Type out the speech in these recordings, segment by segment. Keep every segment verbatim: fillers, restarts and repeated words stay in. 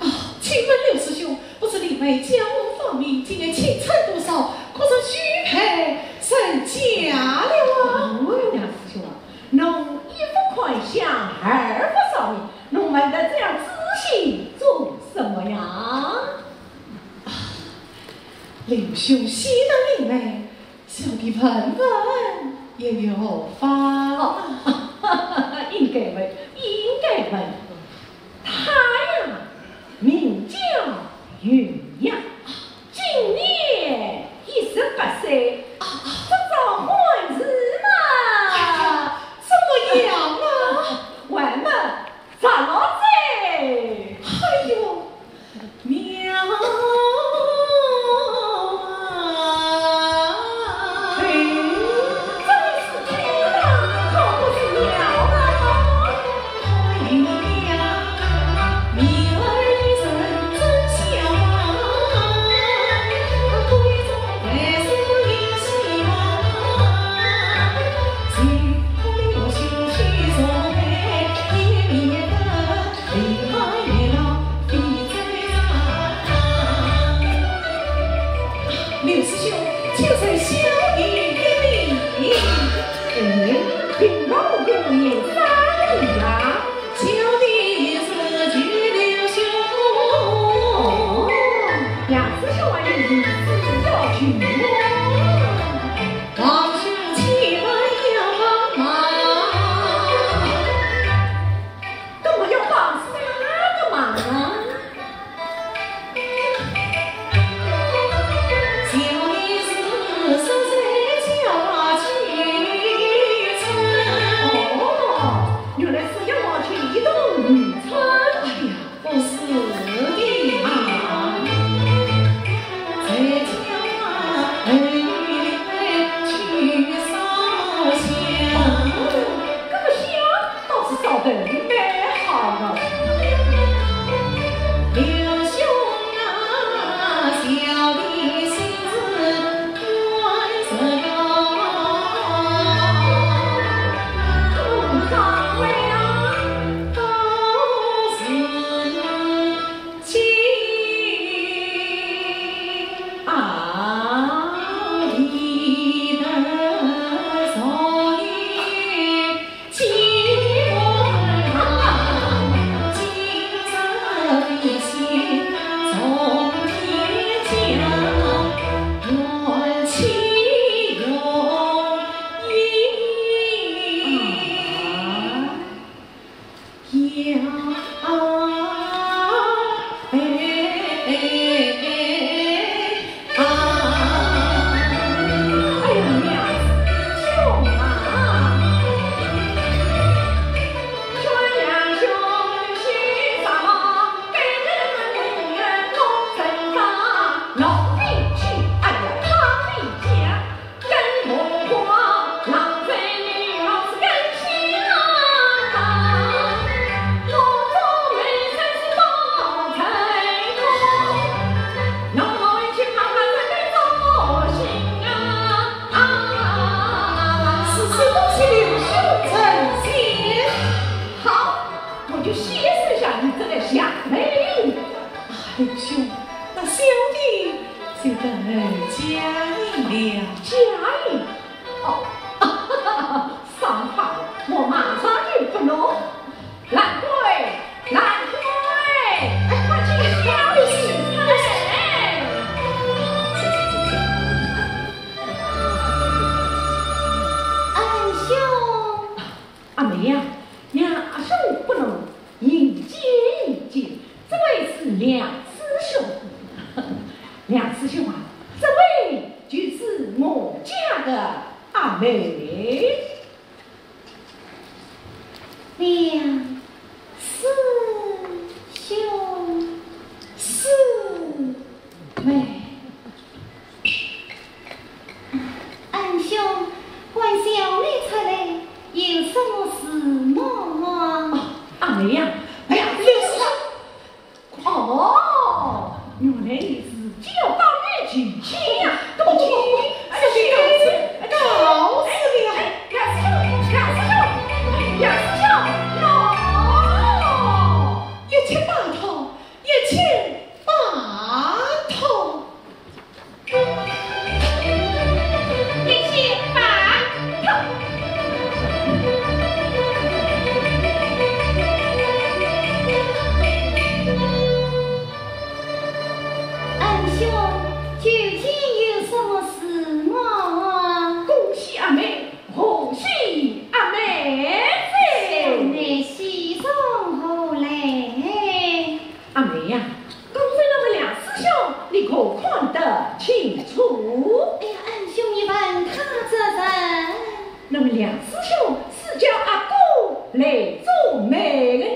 啊，请问刘师兄，不知令妹江湖芳名，今年青春多少？可曾许配人家了啊？哦，杨师兄啊，侬一不看相，二不算命，侬问得这样仔细做什么呀？啊，刘兄喜得令妹， 小弟问问又有何妨？哦，应该问，应该问。她呀，名叫云霞，今年一十八岁，啊，正当欢时嘛。哎呀，怎么样啊？还没十六岁。哎呦，刘师兄，请受小弟一礼。哎，平白无故言三礼啊，小弟也是刘师兄。哦，杨师兄啊，你是要求我。王兄千万要帮忙。那我要帮啥个忙啊？ 哦，原来是要我去移动女车。哎呀，不是的啊。哦，这个香 倒是烧得蛮好的。刘兄啊，小弟心事难说。嗯，当然啊。都是你 啊，你的手里寂寞啊，今朝一些从天降，暖气容易。 呀，哎，哎，哎，啊。哎呀，梁师兄啊！是，是，多谢刘兄成全。好，我就谢谢一下你这个祥瑞。哎，兄，那小弟 就得加一了。加一？哦，上好，我马上就不弄。兰桂，兰桂，哎，快去叫一声。哎。恩兄。阿妹呀，让阿兄不能 引荐引荐，这位是梁师兄。梁师兄啊，这位就是我家的阿妹。梁师兄。师妹。 恩兄，唤小妹出来，有什么事么？哦，阿妹呀，哎呀，这是……哦，原来你是叫到你求亲呀，对不起，哎呀，对不起，哎呀，告辞了。哎，梁师兄，梁师兄，梁师兄，哦，一切拜托，一切拜托。 一切拜托。恩兄，究竟有什么事么？恭喜阿妹，贺喜阿妹！小妹喜从何来？阿妹呀， 刚才那位梁师兄，你可看得清楚？哎呀，恩兄，你问他做甚？那位梁师兄是叫阿哥来做媒的呢。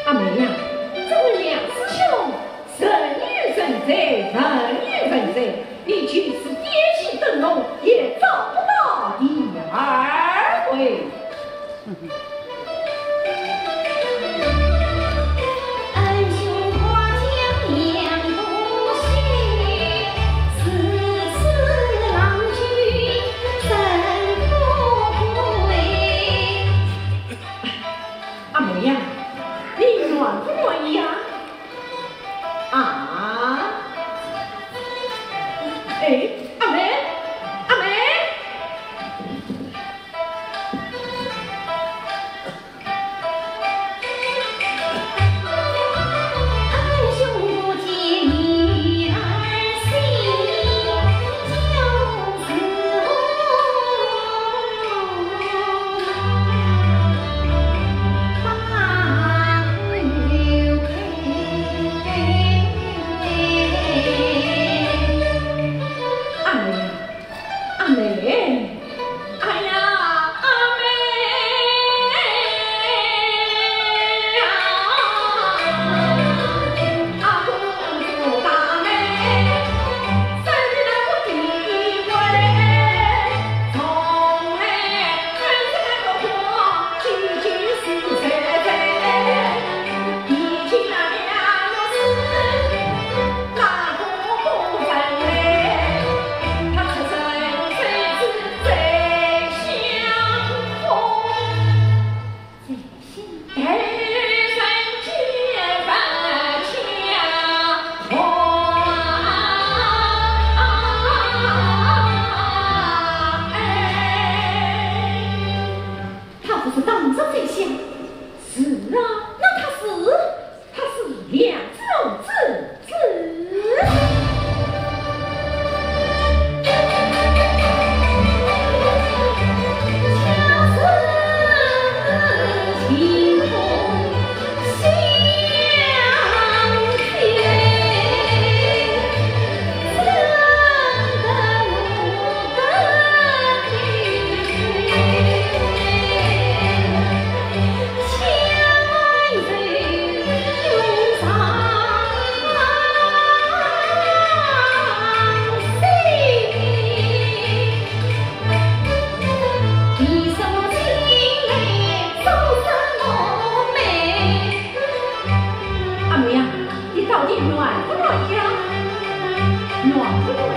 阿妹呀，这位梁师兄人有人才，文有暖烘烘